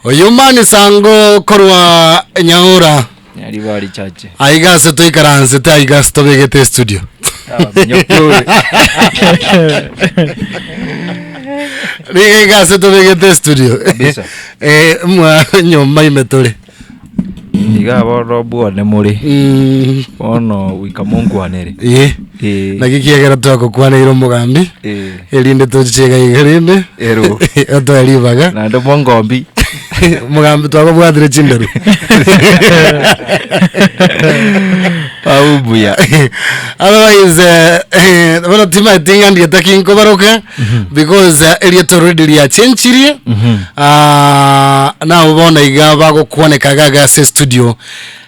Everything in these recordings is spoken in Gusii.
Oyo mani sango korwa Nyaura Nyaribari chache. aiga ase toikaransete aiga ase tobegete estudio. Minyokiore. Niga iga ase tobegete estudio. Kabisa. Eh, mwa nyomba ime tore. Iga bono bwane more. Mm, Bono goika monkwanere. ye. Eh. Naki kiagera twagokwaneire omogambi Eh. erinde tochiche iga iga rende Ero. otoe ribaga Naende mongombi. Omogambi twakobwatire chinderu. Au buya. Otherwise eh, bono timaeti ng'a ndieta ki nkobaroka because eh, erieta already riachenchirie Ah, nabo bono iga bagokwaneka iga iga ase studio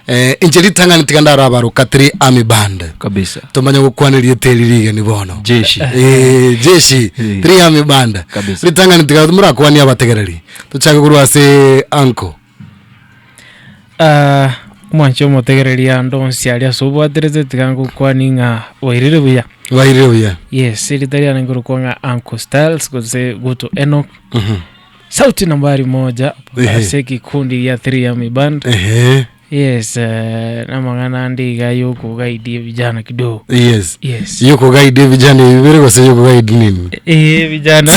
eh, inche ritang'ani tiga ndarabaroka tiri army band Kabisa. tomanye gokwana erieta eri rigeni bono Jeshi. Eh, jeshi Eh. tiri army band Kabisa. ritang'ani tiga morakwanie abategereri Tochake korwa ase uncle. Ah, omwanchi omotegereria ande onsi aria ase obwaterete tiga ngokwani ng'a bwairire buya. Bwairire buya. Yes, erita riane nkorokwa ng'a Uncle Styles gose Guto Enoch. Sauti nambari moja Ehe. ase ekekundi gia Three Army Band. Ehe. Yes, eh, namang'ana ande iga yokogaidi vijana kidogo. Yes. Yes. Yokogaidi vijana ebi bibere gose yokogaidi nini? Eh, vijana.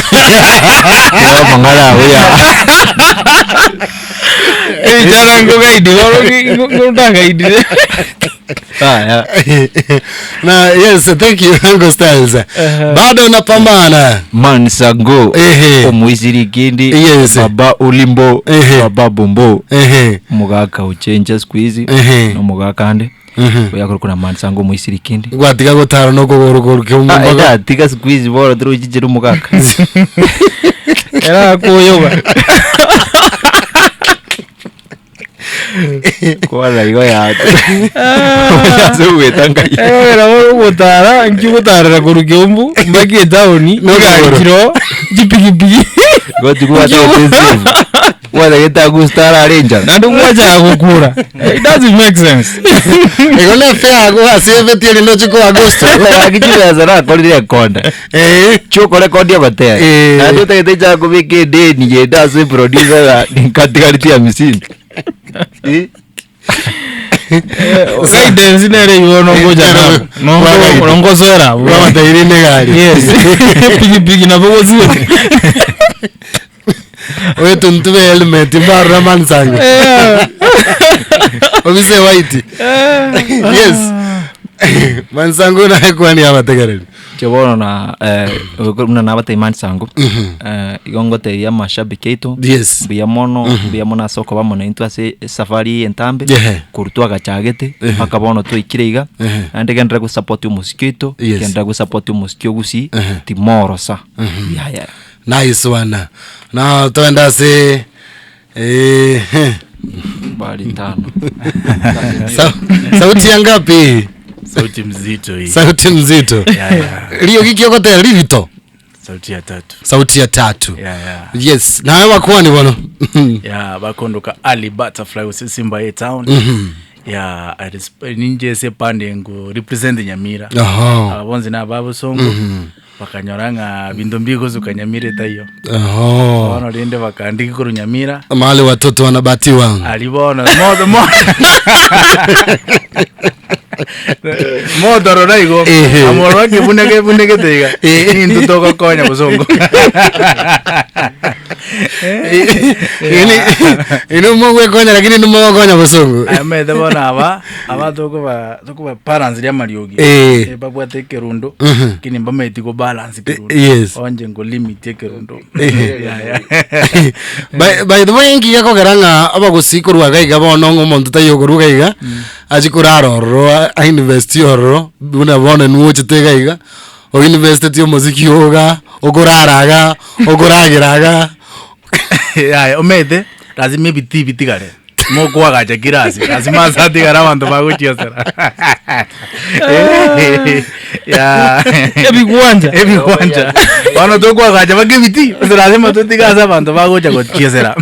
Amang'ana ago ya. Vijana nkogaidi bono ngotagaidire. Aya. Na yes, thank you Uncle Styles. Bado napambana. Mansango. Ehe. Omoisirikindi. Yes. Baba Ulimbo. Ehe. Baba Bombo. Ehe. Omogaka ochencha siku hizi. Ehe. Nomogaka ande. Mhm. Oyo akorokwa na Mansango omoisirikindi. Gwatiga gotara nokogoro koruke Ah, omombaga. ndatiga siku hizi bono torochichera omogaka. Era akoyoba. Kwana igo ya. Ase ogweta ngai. Egera ogotara nki ogotarera korwa Kiambu mpaka etaoni Nokogoro. egari chiroo chipikipiki Gotigwata offensive. Gwatagete Augusto arare enchara. naende gwachaka gokura it doesn't make sense Igo ne fair ago ase ebeti erinde oche koa Augusto. Gaki chibesa nakorire ekonda. Eh. Chiokorekodia amatera. Eh. Naende otagete nchake kobeka edeni genda ase producer na nkatigareti hamsini. Eh? guidance nere igo nongocha Nero- nabo Bwagaidi. nongosoera abwo Bwabataire ne egari. yes pikipiki nabo gosiba Oetuntube helmet mbarora mansango. Obise white. Yes. Mansango naye kwani abategereri. Inche bono na eh, buna nabatebia mansango eh, igo ngotebia amashabiki aito Yes. mbuya mono mbuya mono ase okoba amo naintwe ase esafari eye entambe Ehe. korwa twagachagete mpaka bono twaikire iga Ehe. naende genderera gosupport omosiki oito Yes. genderera gosupport omosiki o gusii Ehe. timorosa yaya Nice one. Na toende ase eh, bari tano sauti ya ngapi? Sauti mzito hii. Sauti mzito. Yeah, yeah. Rio gikiogotera ririto. Sauti ya tatu. Sauti ya tatu. Yeah, yeah. Yes, nawe wakwani bono. Yeah, bakondoka Ali Butterfly use Simba A Town. Yeah, I resp- ninje sepande ngu represent Nyamira. Aha. Abonzi na babusongo. Bakanyora ng'a binto mbikosuka Nyamira etaiyo. Aha. Bono rende bakandiki korwa Nyamira. Mahali watoto wanabatiwa. Ali bono moto moto. Moto rora igo. Ehe. Amoro akebuneke bunekete iga. Nintu togokonya bosongo. Ini ini mogwekonya lakini nimogokonya bosongo. Amaete bono aba aba tokoba tokoba balance ria amariogi Eh. Eh, babwate ekerundo Mhm. lakini mbamaeti ko balance ekerundo yes. onje ngo limit ekerundo Eh. Yeah, yeah. by, by the way nkiga kogera ng'a abagusii korwa iga iga bono ng'a omonto taiyo okoruga iga achi korara ororo a- ainvesti ororo buna bono nwochete iga iga oinvesteti omosiki oga okorara iga okoragera iga Yaya, omanyete lazima ebitii bitigare mokwagacha kera ase lazima ase atigare abanto bagochiesera Yeah. Ebigwanja. ebigwanja bono tokwagacha mpaka ebitii ase lazima totige ase abanto bagocha gochiesera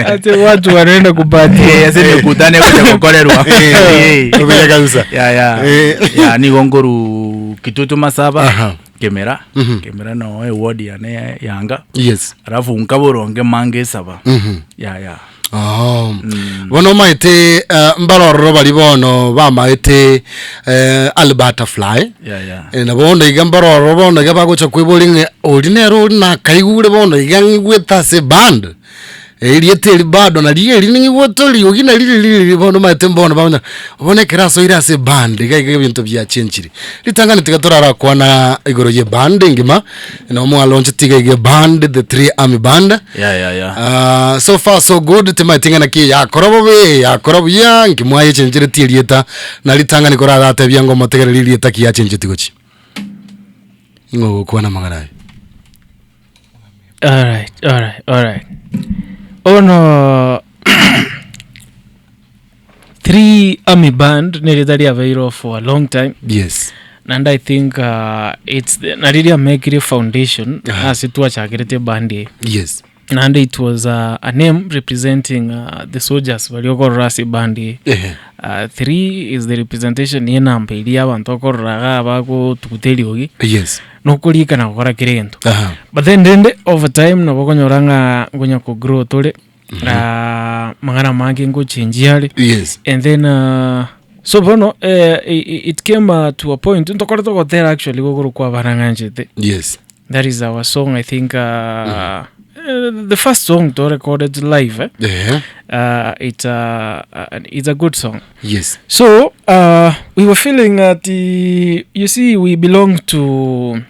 Ate watu wanaenda kupatia Eh, ase emekutano egocha gokorerwa Eh. Obuya kabisa. Ya, ya. Eh. Ya, nigo nkoru kitutu masaba Aha. Kemera, Kemera noo eward yane ya- yanga. Yes. Alafu nkaboronge mange esaba. Yeah, yeah. Oh. Bono omaete eh, mbarororo bari bono bamaete eh, Alberta Fly. Yeah, yeah. Eh, na bono iga mbarororo bono iga bagocha kweboria ng'a ori nere ori nakaigure bono iga ng'igwete ase eband. Erieta eri bado nario eri ning'igwete oriogi nari riri riri bono omanyete mbono bagonya bono ekero asoire ase eband iga iga ebinto biachenchire. Ritang'ani tiga torarakwana igoro ya eband engima, nabo mwalauncheti iga iga eband the three army band. Yeah, yeah, yeah. Ah, so far so good timanyeti ng'a naki yakora bobe yakora buya nki mwayechencheretie erieta na ritang'ani koraratebia ng'a omotegereri erieta ki yachencheti gochia. Ng'o ogokwana amang'ana aya? Alright, alright, alright. Bono Three Army Band nerieta riabeirwe for a long time Yes. naende I think uh, it's the, nari riamekire foundation Aha. ase twachakerete eband eye Yes. naende it was uh, a name representing uh, the soldiers baria okorora ase eband eye Ehe. Uh, three is the representation ya enamba eria abanto okorora iga bagotuguta eriogi Yes. nokorika na gokora kera egento. Aha. But then rende over time nabo okonyora ng'a ngonya ko grow tore mang'ana amange ngochenjia are Yes. and then so bono it came to a point ntokorete ogotera actually gokorokwa abana ng'anchete. Yes. That is our song I think the first song to recorded live eh? Ehe. It's a it's a good song. Yes. So we were feeling that you see we belong to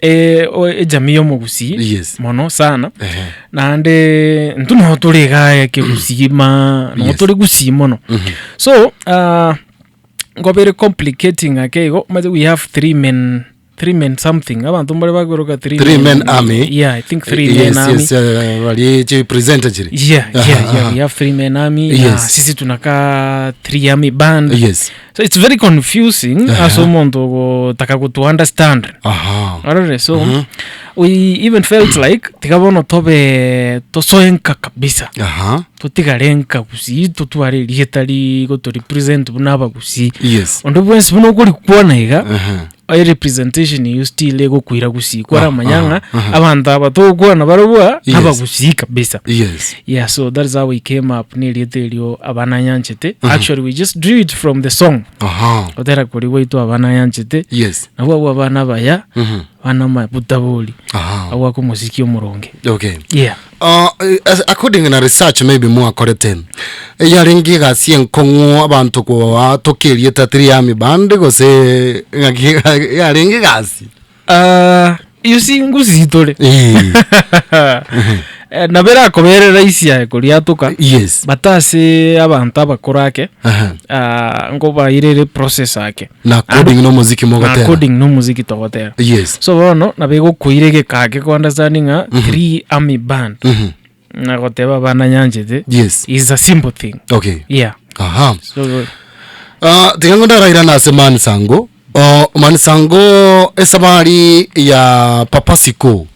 eh, o- ejamii ya omogusii Yes. mono sana Ehe. naende intwe nogo tore igaa ekegusii ma nogo Yes. tore gusii mono so nkobere complicating ake igo omanyete we have three men Three men something abanto mbare bakoroka three, Three men army. Yeah, I think three yes, men army. yes, bari chi presenter chiri Yeah, Aha, yeah, yeah. aha. We have three men army. Na Yes. sisi tunakaa three army band. Yes. So it's very confusing Aha. ase omonto ogotaka gotu understand. Aha. Orore so we even felt like tiga bono tobe tosoe nka kabisa. Aha. Totigare nka gusii totware erieta rigoto represent buna abagusii. Yes. Onde bwensi buna okorikwana iga Aha. Erepresentation eyio still egokoira gusii kwaramanya ng'a aha, aha. abanto aba togokwana barobwo aa Yes. nabagusii kabisa. Yes. Yeah, so that is how we came up na erieta erio abana nyanchete. Actually we just drew it from the song. Aha. Gotera koria gwaito abana nyanchete, Yes. nabwo abwo abana abaya, Mhm. abana amabutabori, Aha. abwo akomosikia omoronge. Okay. Yeah. According na research maybe mwakorete, yarenge egasi enkong'u abanto koa toka erieta tiri army band gose ng'aki yarenge egasi? You see ngusii tore. Eh. Eh, nabo erakobere rahisi aye koriatoka Yes. but ase abanto abakoro ake Aha. ah, nkobaire ere process ake Na according na omoziki na mogotera. according na omoziki togotera. Yes. So bono nabo egokoira egeka ake ko understanding ng'a three army band Mhm. na goteba abana nyanchete Yes. is a simple thing. Okay. Yeah. Aha. So Ah, tiga ngo ndarairana ase Man Sango. Oh, Man Sango esabari ya Papa Siko.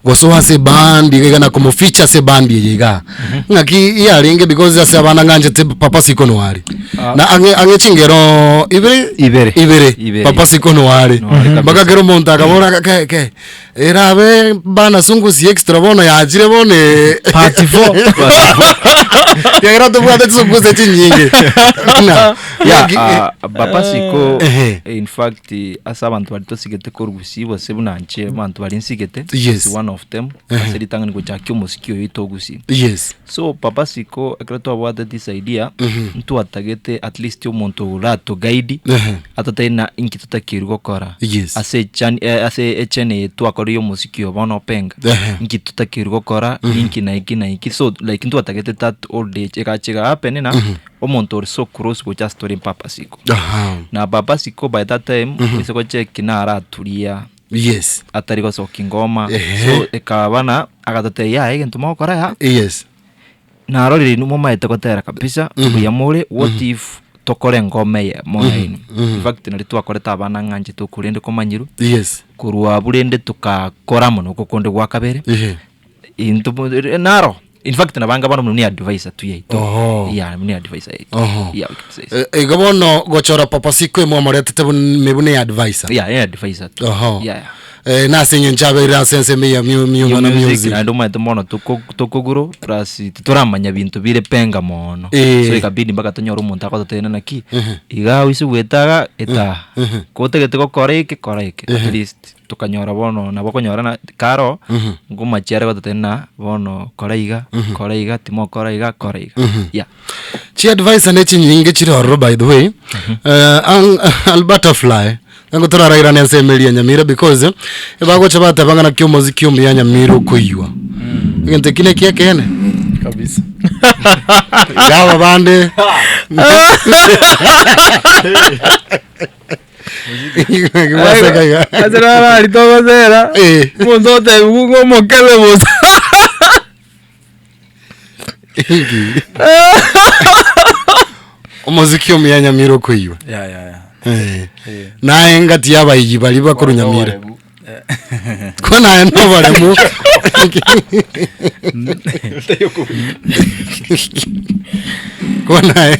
Gosoa ase eband iga iga na komoficha ase eband eye iga. Ng'aki yarenge because ase abana ng'anchete Papa Siko noare. Na ang'e ang'e chingero ibere Ibere. ibere Ibere. Papa Siko noare. Noare kabisa. Mpaka kera omonto akabora ke ke erabe bana sungusi extra bono yachire bono eh. Part four. Kiagera tobwate chisunguse chinyinge. Na, Yeah, ng'aki- ah, papa siko Ehe. in fact ase abanto baria tosigete korwa gusii gose buna inche abanto baria nsigete Yes. is one of them ase ritang'ani gochakia omosiki oyo oito gusii Yes. so papa siko ekero twabwate this idea ntwatagete at least omonto oratoguide Ehe. atotebie na inki totakeirwe gokora Yes. ase echan ase echannel eye twakorire omosiki oyo bono openga Ehe. inki totakeirwe gokora ninki na iki na iki so like ntwatagete that old age egacha ega happen na omonto ore so close gocha ase tore mpapa siko Aha. na papa siko by that time ase gocheki naraturia Yes. atari gosokia ngoma Ehe. so ekaba na agatotebia yaya egento mogokora aya Yes. Narorire inwe momaete gotera kabisa, mbuya more, what if tokore engoma eyemo yaino? In fact nari twakorete abana ng'a inche tokorende komanyirwe, Yes. korwa abwo rende tokakora mono oko konde gwa kabere, Ehe. into mo- naro, in fact nabanga bono ni advisor tu yaito. Oho. Yeah, ni advisor yaito. Oho. Yeah, we can say so. Eh, igo bono gochora Papa Siko mwamoretete bun- mebune advisor. Yeah, ni advisor tu. Oho. Yeah, yeah. Eh, nase eng'encho abeire ase ensemo ya miumana music. Naende omanyete mono tokoguro plus titoramanya binto bire penga mono. Eh. So ikabidi mpaka tonyore omonto agototenena naki, iga oise goeta iga, eta aa. Kotagete gokora eke, kora eke. At least tokanyora bono nabo okonyora na karo, nkomachia are gototenena bono kora iga, kora iga, timokora iga, kora iga. Yeah. Chiadvice ne chinyinge chire ororo by the way. Eh, ang- butterfly Nigo torarairane ase emeri ya Nyamira because ebagocha bateba ng'a naki omoziki omuya Nyamira okoiywa. Egento eki neki ekeene. Kabisa. Iga aba bande Gwaseka iga. Ase narari togosera Eh. omonto otebiwu ng'a omokebe bosa. Inki? Omoziki omuya Nyamira okoiywa. Yeah, yeah, yeah. Eh. Eh. Naye ngati y'abaigi baria bakorwa Nyamira. Ko naye noboremu. Ko naye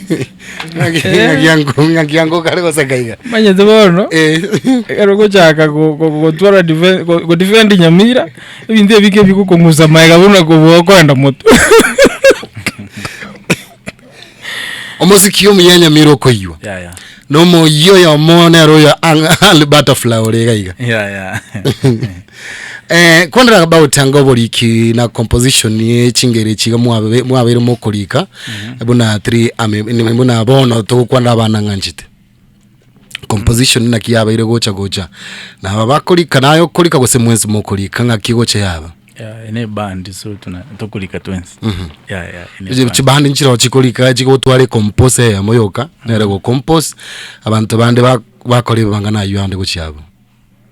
ng'aki ango kare goseka iga. Manyete bono Eh. ekero ogochaka gotwara godefend Nyamira ebinto ebike bigokong'usa magega buna kobua okoenda motwe. Omosiki omuya Nyamira okoiywa. Yeah, yeah. Na omoyio oyomo nere oyo ang- butterfly ore iga iga. Yeah, yeah. Eh, kwandera about anga oboriki na composition ye chingeri echi iga mwabe mwabeire mokorika buna three ame buna bono togokwana abana ng'anchete. Composition naki yabeire gocha gocha na aba bakorika naye okorika gose mwensi mokorika ng'aki gocha yaba. Yeah, ene band so tuna tokorika twensi. Yeah, yeah, ene Echi band. chibandi nchiroo chikorika chigotwara ecompose eyemo yoka nere gocompose abanto bande ba- bakora ebibanga naywo ande gochia abwo.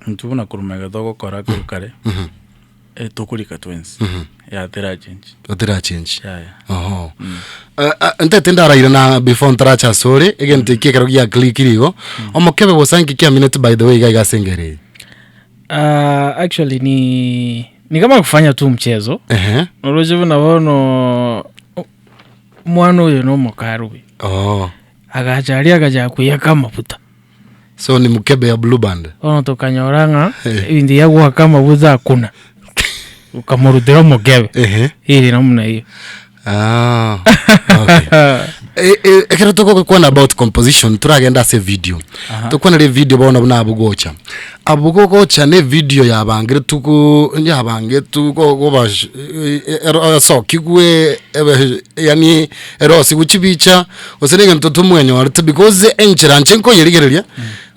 Intwe buna korwa magega togokora korwa kare, eh, tokorika twensi. Yeah, terachange. Oterachange. Yeah, yeah. Oho. Eh, eh, ntete ndaraire na before ntaracha ase ore egento eki ekero gia click rigo omokebe bosa nki kiamineti by the way iga iga ase engero eye. Ah, actually ni ni kama kufanya tu mchezo Ehe. oroche buna bono omwana oyo na omokarubi Oh. agacha aria agacha koiyaka amafuta So ni mkebe ya blue band. bono tokanyora ng'a Eh. ebinto ya goaka amafuta akuna okamorutera omokebe Ehe. ere namna hiyo Ah. Okay. E- e- ekero togokwana about composition toragenda ase video tokwanere video bono buna abwo gocha abwo gogocha ne video yabangire tuku yabange tugogoba esokigwe ebe yani erosigwe chibicha gose na egento tomwenyorete because enchera inche nkoyerigereria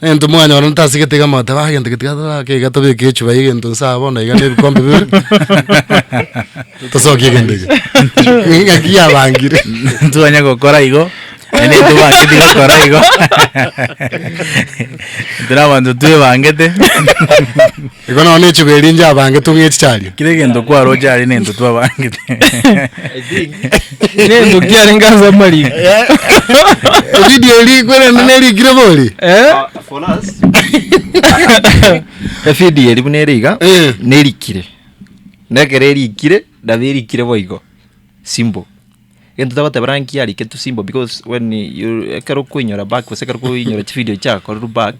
egento mwanyora ntasigete iga mwateba ah egento getiga toake iga tobeke echuba ya egento nse aa bono iga na ebikombe bibere tosokie egento eke. Ng'aki yabangire. Ntwanya gokora igo naende ntobangeti gokora igo intwe abanto twebangete Igo nonye na echuba eria inche abangete ong'e echicharia. Kera egento kwaroche aria nento twabangete. Nento kiarenge ase amariko. Evidio eria kwerende nerikire bori? Eh? For us, evideo eri buna ere iga, Eh. nerikire. Nekero erikire, nabo erikire boigo, simple. Egento togoteba ng'a kiariketwe simple because when you ekero okoinyora back gose ekero okoinyora chivideo chiakorerwa back,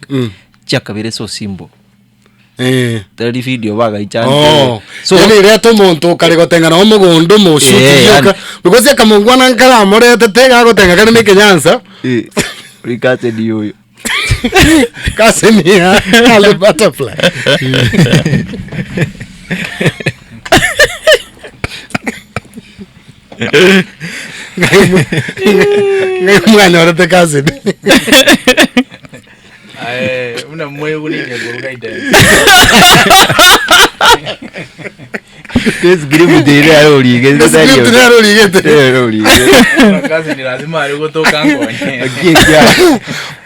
chiakabeire so simple. Eh. Tari video bagaichante. Oh. So Yani reta omonto okare gotenga nao omogondo omoshuti Eh, rioka yani. because akamongwana nkaramoretete gagotenga kare na ekenyansa eh, rikaseni oyo. kasenia ale butterfly Ngai mwanyorete kaseni Aye, buna mwegunire koruga idance. Script ere arorigete. Script nere origete. Arorigete. Kazi ni lazima ari gotoka ngonye.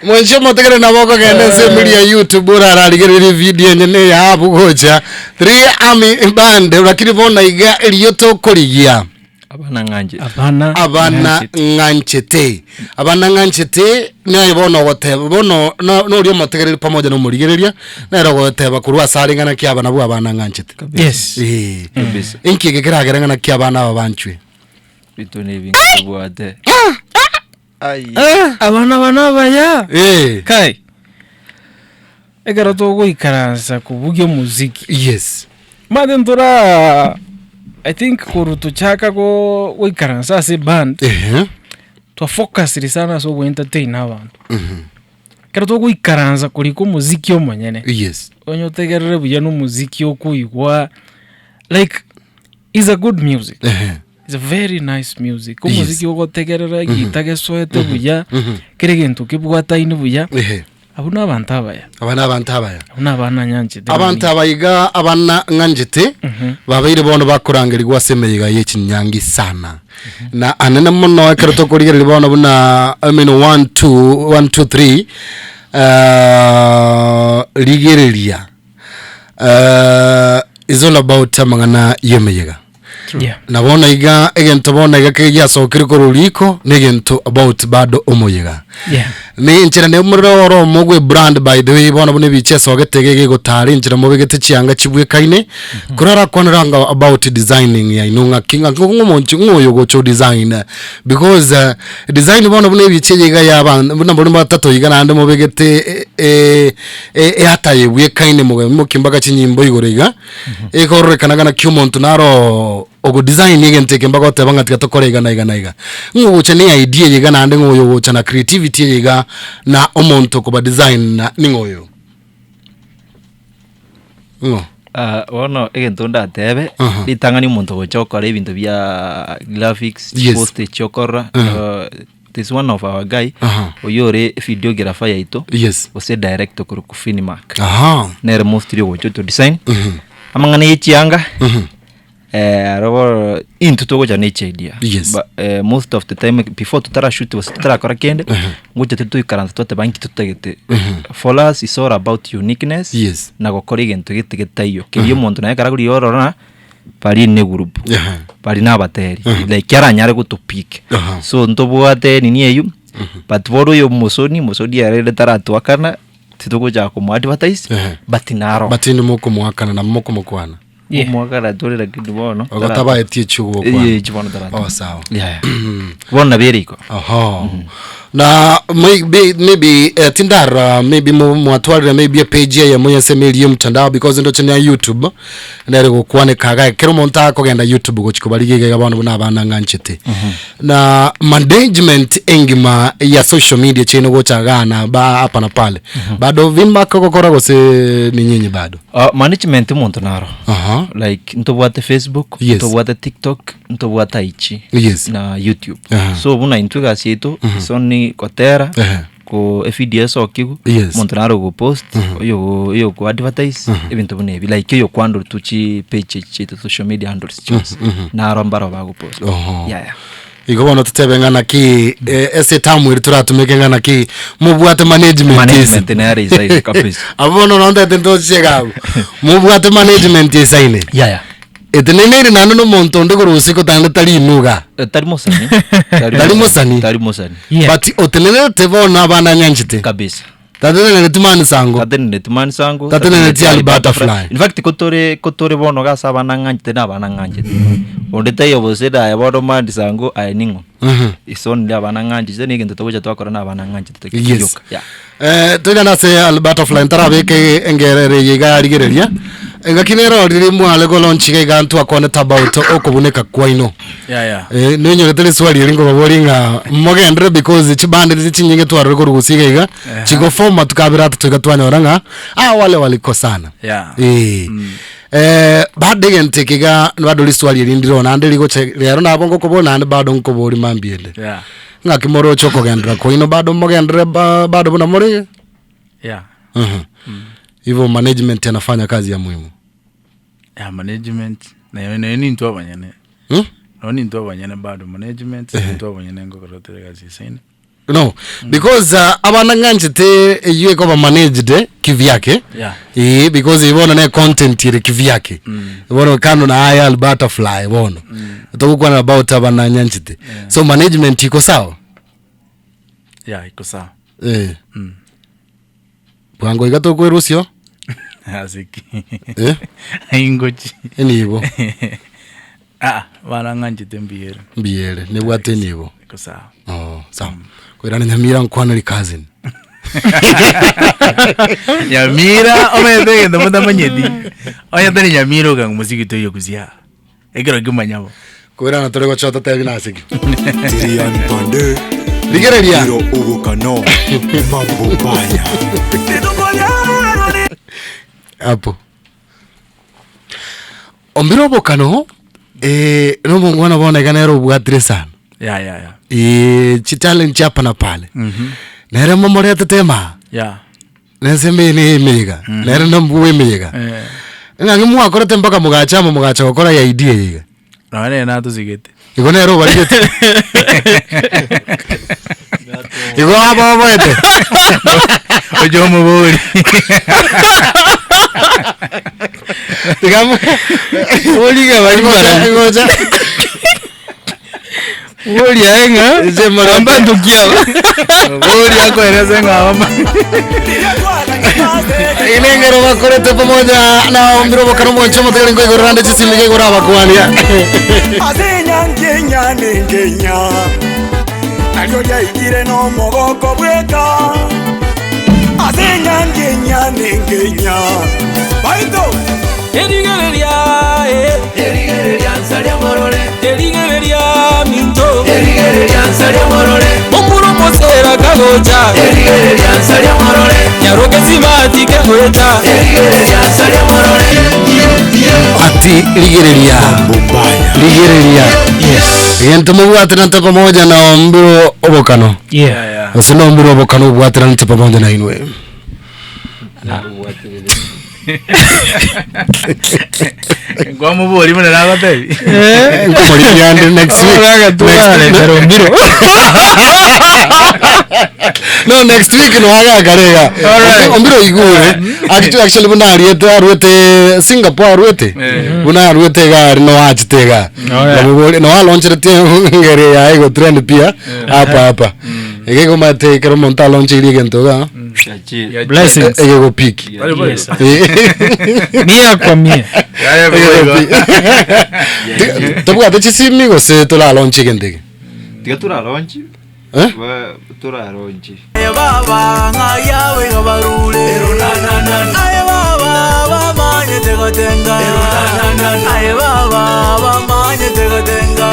mwenche motegere nabo okogenda ase emeri ya youtube orararigererie video enyene ya abu gocha three army band lakini bono iga erio tokorigia Abana ng'anchete. Abana abana ng'anchete abana ng'anchete naye bono ogoteba bono no- noria omotegereri pamoja na omorigereria nere ogoteba korwa ase are ng'ana ki aba nabwo abana ng'anchete Yes. Eh. Kabisa. Inki eke keragere ng'ana ki abana aba banchwe Binto na ebinto tobwate. Ai. Abana bana abaya. Eh. Kai. Ekero togoikaransa kobugia omoziki, Yes. omanyete ntoraa I think korwa tochaka go goikaransa ase eband, Ehe. twafocusire sana ase ogoentertain abanto. Ekero togoikaransa korika omoziki omonyene, Yes. onye otegerere buya na omoziki okoigwa like is a good music. Ehe. It's a very nice music. Yes. Omoziki ogotegerera egita gesoete buya, kera egento kebwataine buya, Ehe. abwo na abanto abaya. Aba na abanto abaya. Abwo na abana nyanchete. Abanto aba iga abana ng'anchete babeire bono bakorangerigwa ase emeyega ye chinyangi sana. Na anene mono ekero tokorigereria bono buna I mean 1 2 1 2 3 eh, rigereria eh, is all about amang'ana y'emeyega. Yeah. Na bono iga egento bono iga kege giasokire korwa riko na egento about bado omoyega. Yeah. Ne enchera ne omorero oro omo gwe brand by the way bono buna ebicha esogete iga egotara enchera mobegete chianga chibwekaine korara kwanera anga about designing yaino ng'aki ng'aki ng'omonche ng'oyo ogocha odesign because eh, design bono buna ebicha eye iga ya aban buna bori batato iga naende mobegete eh, eh, eatire ebwekaine mogaimokia mpaka chinyimbo igoro iga. Ekororekana naki omonto naro ogodesign egento eke mpaka oteba ng'a tiga tokore iga na iga na iga. Ng'a ogocha ne idea eye iga naende ng'a oyo ogocha na creativity eye iga na omonto okoba design na ning'o oyo? Ng'o? Ah, bono egento ndatebe, Aha. ritang'ani omonto ogocha gokora ebinto bia graphics, Yes. post echi okorora, Aha. this one of our guy, Aha. oyio ore videographer yaito, Yes. gose director korwa Finimark. Aha. Nere mostly ogocha oto design, amang'ana ya echianga, aro bono intwe togocha na echiidea. Yes. Ba- most of the time before totarashoot gose totarakora kende, ngocha tore toikaransa twateba nki totagete. For us is all about uniqueness, Yes. na gokora egento gete getaiyo. Keria omonto naye ekero akoria ororo ng'a baria ne egroup, Ehe. baria na abateri, like aranyare gotopick. Aha. So ntobwate nini eywo, but bono oyo omosoni, mosoni ere rende taratwakana, titogochaka komo advertise, Ehe. but naro. But inde mokomoakana na mokomokwana. Yeah. Omwakana tore lakini bono Ogo tabaetie chigokwana. Eh, chi bono tarata. Oh, sawa. Yeah, yeah. Bono nabo ere igo. Oho. Na maybe, maybe eh, tindara maybe mu- mwatwarire maybe page eye moyesemerie mtandao because ndoche na YouTube nere gokwaneka iga ekero omonto akogenda YouTube gochi kobarigia iga iga bono buna abana ng'anchete. Na management engima ya social media chiaino gocha igaa na ba hapa na pale. Bado Vinmark ogokora gose ni nyinyi bado? Ah, management omonto naro. Aha. Like ntobwate Facebook, Yes. ntobwate TikTok, ntobwate IG Yes. na YouTube. Aha. So buna intwe egasi yaito so ni gotera Ehe. ko evideo esokiwu, Yes. omonto naro ogopost, oyo oyo okoadvertise, ebinto buna ebi like oyo okohandle tu chipage echi chiaito social media handles chionsi, naro mbaro bagopost. Oho. Yeah, yeah. Igo bono totebe ng'a naki eh, ase etamu eri toratumeke ng'a naki mobwate management Management nere isaine kabisa. Abwo bono nontete ntochiche iga abwo. Mobwate management esaine. Yeah, yeah. Eteneneire naende na omonto onde korwa usiku tande tari inwe igaa. Eh, tari mosani. Tari mosani. Tari mosani. Yeah. But otenenerete bono abana nyanchete. Kabisa. Tatenenereti man sango. Tatenenereti man sango. Tatenenereti Ali Butterfly. In fact kotore kotore bono iga ase abana ng'anchete na abana ng'anchete. Onde taiyo gose naye bono man sango aye ning'o. It's only abana ng'anchete na egento togocha twakora na abana ng'anchete Yes. gioka. Yeah. Eh, toirane ase Ali Butterfly ntarabeke engerere eye iga yarigereria. Engaki nero riria mware golaunch iga iga ntwakwanete about okobuneka kwaino. Yeah, yeah. Eh, ninyorete riswali eri nkobaboria ng'a mogendere because chiband riria chinyinge twarore korwa gusii iga iga chigofoma tukabera ati toiga twanyora ng'a ah, wale walikosana Yeah. Eh. Eh, bado egento eke iga bado riswali eri ndire naende rigocha rero nabo ngokoboria naende bado nkoboria mambia ende Yeah. ng'aki moroche okogenderera kwaino bado mogenderere ba- bado buna more Yeah. Mhm. Hivyo management anafanya kazi ya muhimu Yeah, management nayo nayo nintwe abanyene hmm? nayo nintwe abanyene bado management nintwe abanyene ngokora tore egasi esaine no because uh, abana ng'anchete eywo ekoba managed kivyake Yeah. Ee, because bono ne content ere kivyake bono kando na aya al butterfly bono togokwana about abana nyanchete so management iko sawa Yeah, iko sawa eh. Bwango iga tokwerusio asiki eh? aingochi Enibo ah bana ng'anchete mbiyere mbiyere nebwate enibo iko sawa Oh, sawa koirana nyamira nkwaneri cousin. Nyamira omanyete egento motamanyeti, onye tari Nyamira okanga mosiki toiyo gusii aa, ekero kimanyabo. Koirana tore gocha totebi nase ki. Tirian Pande Rigereria. Biro Obokano Mambo Mbaya. Hapo. Ombire obokano eh, nomongwana bono iga nere obwatire sana. Ya ya ya. Eh, chitalent chia hapa na pale. Nere momoretete emaa. Ya. Nense ime ne emeyega. Nere nombuo emeyega. Eh. Ng'aki mwakorete mpaka mogacha amo mogacha gokora ya idea eye iga. Nonya nere natosigete. Igo nere obarigete. Igo abaoboete. Oche omobori. Tiga mo- Origa bari Ngocha- bara. ngocha. Oria eng'a. Inche mara- Amba ntukiaba. Omobori akoerese ng'a abama. Inengero bakorete pamoja na ombiro bokano mwanche omotegeri nkoigoro rande chisimi igoro abakwania. Ase enyangenya nengenya nario riaigire nomogoko bweka ase enyangenya nengenya baito Erigereria, eh. Erigereria minto. Omuro mosera kagocha. Nyaroke simati kegoeta. Ati rigereria. Rigereria. Egento mobwaterante pamoja na ombiro obokano. Yeah. Ase na ombiro obokano obwaterante pamoja na inwe. Nkwamobori buna nagotebi. Nkomorigia ande next week. Ogagatwara ombiro. No next week no agakarega. Ombiro igure. Actually actually buna ariete arwete Singapore arwete. Buna arwete gari no achite ga. yeah. No aloncherete ngere ya ego trend pia hapa hapa. Egego mate kero monta alonche gento ga. Blessings. Egego pick. Bari bari. Yes. Mia kwa mia. Ya, ya, bari, bari. Tobwate chisimi gose toralonche gento. Tiga turaronchi. Eh? Turaronchi. Baba ng'ayawe gabarure aye baba bamanyete gotenga aye baba bamanyete gotenga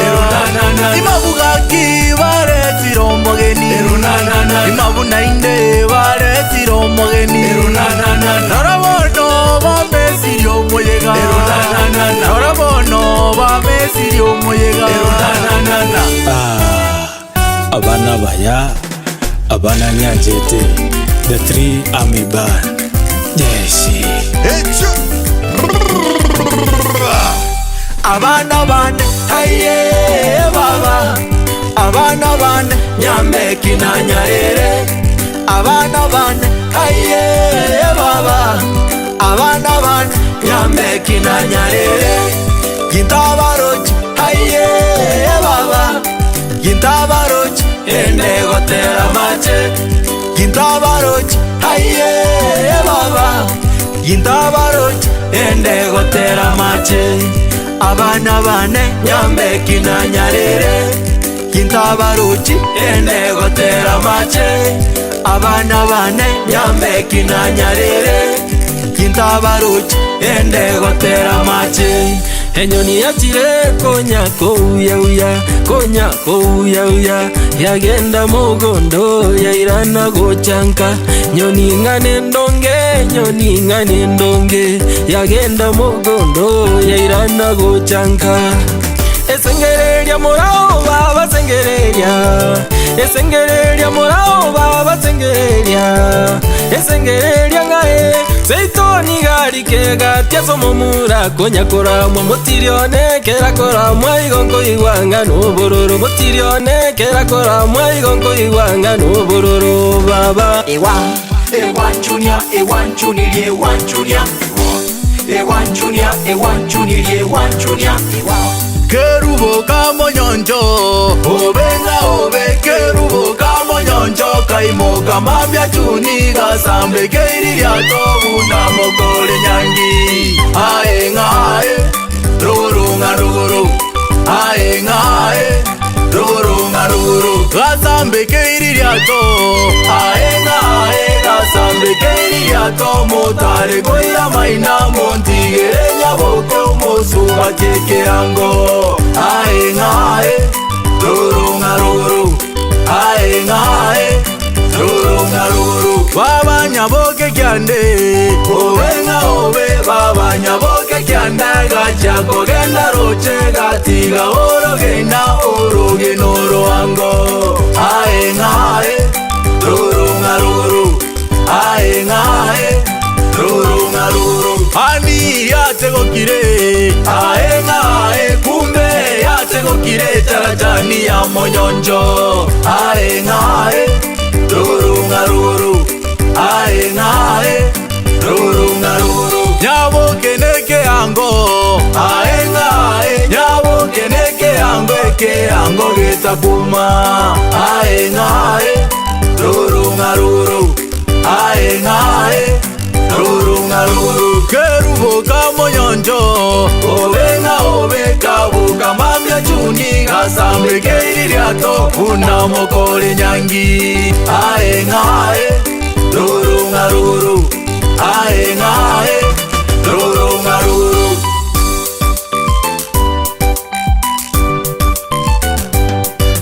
imabugaki baretire omogeni imabunainde baretire omogeni rora bono bamesirie omoyega rora bono bamesirie omoyega Abana baya, abana nyanjete, the three army band. Yes. Abana bane aye baba abana bane nyameki na nyarere abana bane aye baba abana bane nyameki na nyarere gintabarochi aye baba gintabarochi ende gotera mache gintabarochi aye baba gintabarochi ende gotera mache abana bane nyambeki na nyarere gintabarochi ende gotera mache abana bane nyambeki na nyarere gintabarochi ende gotera mache enyoni yachire konya kouyauya konya kouyauya yagenda mugondo yairana gochanka nyoni ng'ane ndonge nyoni ng'ane ndonge yagenda mugondo yairana gochanka esengereria morao baba sengereria esengereria morao baba sengereria esengereria ng'ae seitoni garike gatia somomura konya koramwa motirione kera koramwa igo nkoigwanga nobororo motirione kera koramwa igo nkoigwanga nobororo baba Ewa, Ewan Junior, Ewan Junior, Ewan Junior. Ewan Junior, Ewan Junior, Ewan Junior. Kerubo kamonyoncho obenga obe kerubo kamonyoncho kaimoka mambya chuni gasambe keiriria tobuna mokore nyangi ae ng'ae ruguru ng'a ruguru ae ng'ae ruguru ng'a ruguru gasambe keiriria to ae ng'ae. Gasambekeri yatomotare koira maina montigere nyaboke omosuba kekeango ae ng'ae ruru ng'aruru ae ng'ae ruru ng'aruru baba nyaboke kiande obe ng'a obe baba nyaboke kiande gacha kogenda roche gatiga orogena orogena oroango ae ng'ae ruru ng'aruru ae ng'ae ruru ng'aruru ani yategokire ae ng'ae kumbe yategokire tarajani ya monyonjo ae ng'ae ruru ng'aruru ae ng'ae ruru ng'aruru nyaboke neke ango ae ng'ae nyaboke neke ango eke ango getakuma ae ng'ae ruru ng'aruru ae ng'ae ruru ng'aruru keruboka monyonjo obe ng'a obe kabuka mamia chuni gasambe keiririato buna mokore nyangi ae ng'ae ruru ng'aruru ae ng'ae ruru ng'aruru.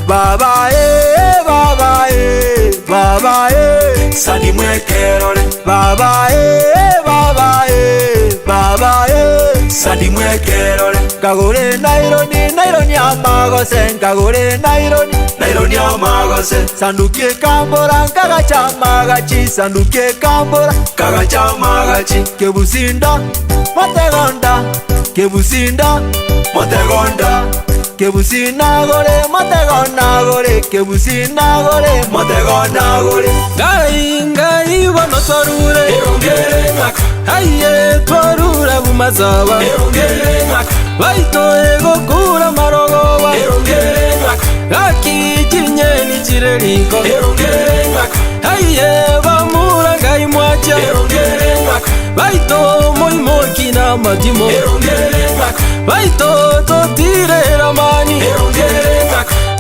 Baba eh, baba eh, baba eh, Sani mwekerore. Baba eh, baba eh, baba eh, Sani mwekerore. Kagure naironi, naironi amagose, kagure naironi, naironi amagose. Sandukie kambora, kagacha magachi, sandukie kambora, kagacha magachi. Kebusinda, motegonda, kebusinda, motegonda. Kebusinagore, motegonagore, kebusinagore, motegonagore. Ngai ngai bono twarure aiye twarure bumasaba baitoe gokura marogoba gakichinyeni chire riko aiye bamura ngai mwacha baito moimoki na matimo baito totire ramani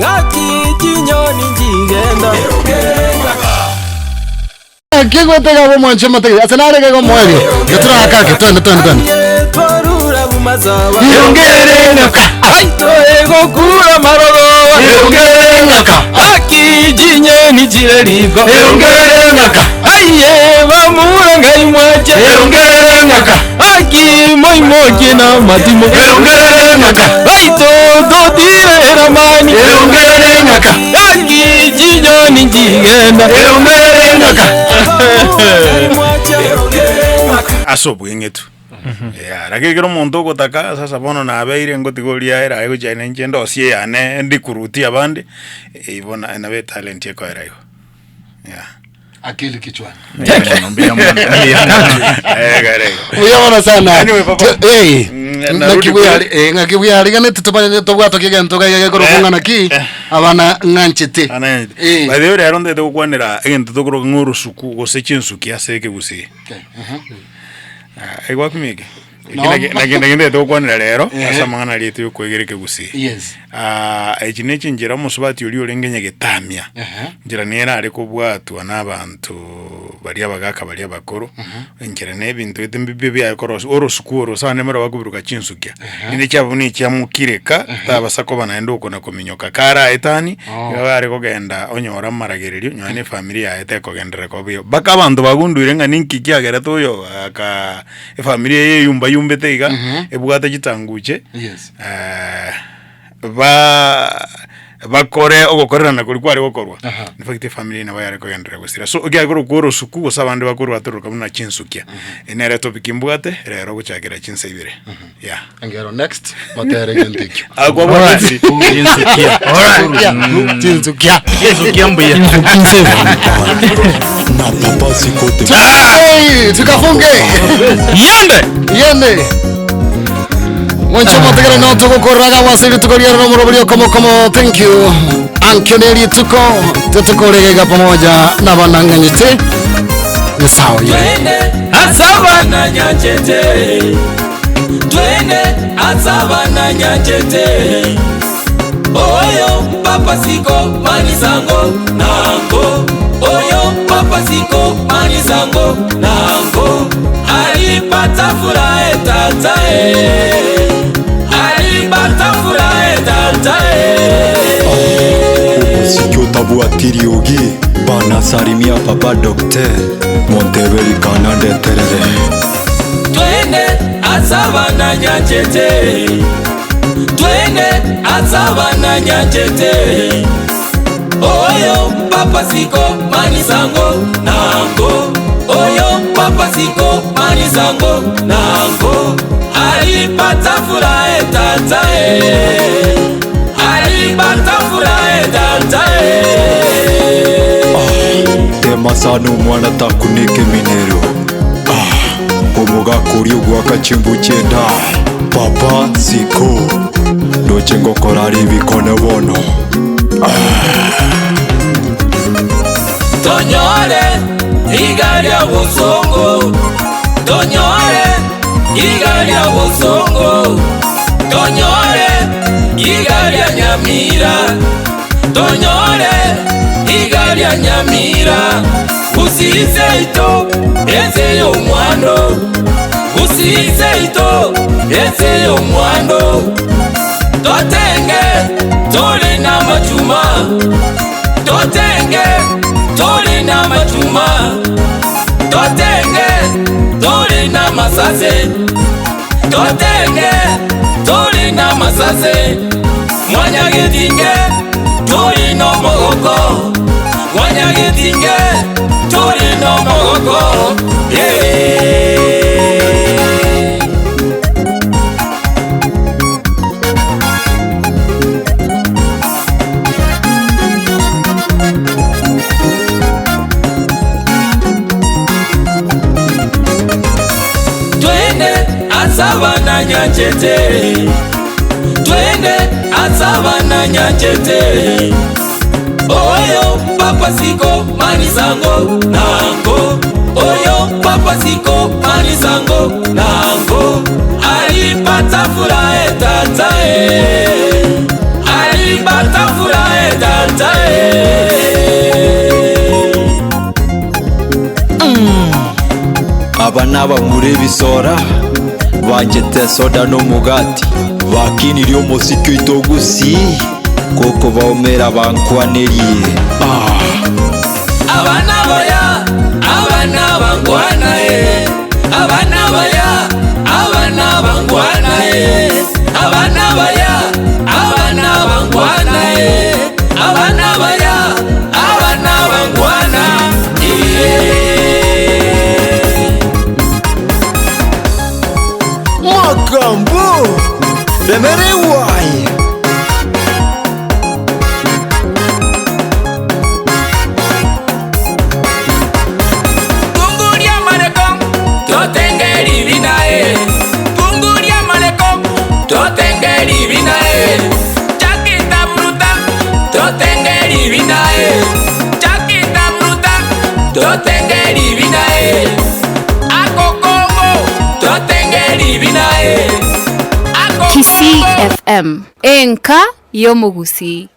gakichinyoni njigenda. Kigwetega bomwanche matege ase narege gomwerio geturaka twende twende twende. Aiye twarure bumasaba Irongere ngaka baitoe gokura marogoba irongere ngaka gakichinyeni chire riko irongere ngaka aiye bamura ngai mwacha irongere ngaka aki moimoki na matimo irongere ngaka baito totire ramani irongere ngaka aki chinyoni njigenda irongere ngaka Ase obweng'etu. Yeah, lakini ekero omonto ogotaka sasa bono nabeire ngotiga oria ere aye gochia nainche ndosie yane ndikurutie abande, ibo na nabo etalent ekoera igo, yeah. Akili kichwani. Mbuya mono, mbuya mono. Ekero igo. Buya mono sana. Anyway, papa. Eh, Narudi ng'aki kure. ng'aki bwariganete tobanye tobwate kegento gaiga gekorokwa ng'a naki abana ng'anchete. Ana Eh. by the way rero ndete gokwanera egento tokoroka ng'a orosuku gose chinsuki ase ekegusii. Ah, egwapima eke? No. Eki naki naki ndete gokwanera rero Ehe. ase amang'ana aria ete yokoegera ekegusii. Yes. Ah, echi ne chinchera omosubati oria orenge nyagetamia. Ehe. Enchera nere are kobwatwa na abanto baria abagaka baria abakoro, enchera na ebinto gete mbibe biaye korosia orosuku oro sana nemero bakobiruka chinsukia. Rinde chiabo buna echiamokireka, tabasa koba naende okona kominyoka karaetani, Oh. iga bare kogenda onyore amaragererio nonya na efamiri yaye tekogenderera koba buya. Mpaka abanto bagunduire ng'a ninki kiagerete oyo aka efamiri eye eyumba yumbete iga, ebwate chitanguche. Yes. Ba bakore ogokorerana koria kware gokorwa. Aha. In fact efamiri nabo yare kogenderera gosira. So ekiagera korokwa orosuku gose abande bakorwa toroka buna chinsukia. Nere topic mbwate rero gochakera chinsa ibere. Yeah. Engero next motere egento ekio. Agwo bwatiri. Chinsukia. Chinsukia. Chinsukia mbuya. Na papa sikote. Hey, tukafunge. Yende Yende. Mwancho motegere no tugukorraga wase rituko riero no murobori okomokomo. Thank you. Ankyo ne rituko tutukoregega pamoja na banang'anyete. Ni sawa ye. asabana nyanchete twende asabana nyanchete oyo papa siko manisango nango oyo papa siko manisango. manisango nango alipata furaha tata eh. Alipata furaha tata eh. Omosike otabwati riogi bana salimia papa docteur monteberi kana ndeterere. Twende asabana nyanchete Twende asabana nyanchete Oyo papa siko manisango nango Oyo papa siko manisango nango Alipata furaha tata eh. Alipata furaha tata eh. Tema sana omwana takuneka eminero Ah, omogaka oria ogwaka chimbu chienda papa siko ndoche ngokora are ebikone bono. Tonyore iga ria bosongo Tonyore iga ria bosongo Tonyore iga ria Nyamira Tonyore iga ria Nyamira Usize ito eze y'omwando Usize ito eze y'omwando Totenge tuli na machuma Totenge tuli na machuma Totenge tuli na masase Totenge tuli na masase Mwanyagetinge tuli no mogoko Mwanyagetinge tuli no mogoko Yeah. Twende asabana nyanchete Twende asabana nyanchete Oyo papa siko manisango nango Oyo papa siko manisango nango Alipata furaha tata eh. Alipata furaha tata eh. Aba nabamura ebisora banchete esoda na omogati bakinirie omosike oito ogusii koko baumera bankwanerie ah. Abana baya, abana bangwana eh. Abana baya, abana bangwana eh. Abana baya, abana bangwana eh. Abana baya, abana bangwana eh. Makambo remerewai Punguria mareko, totenge libinae. Punguria mareko, totenge libinae. Chaquita bruta, totenge libinae. Chaquita bruta, totenge libinae. Akokongo, totenge libinae. Kisii Akokongo. FM enka y'omogusii.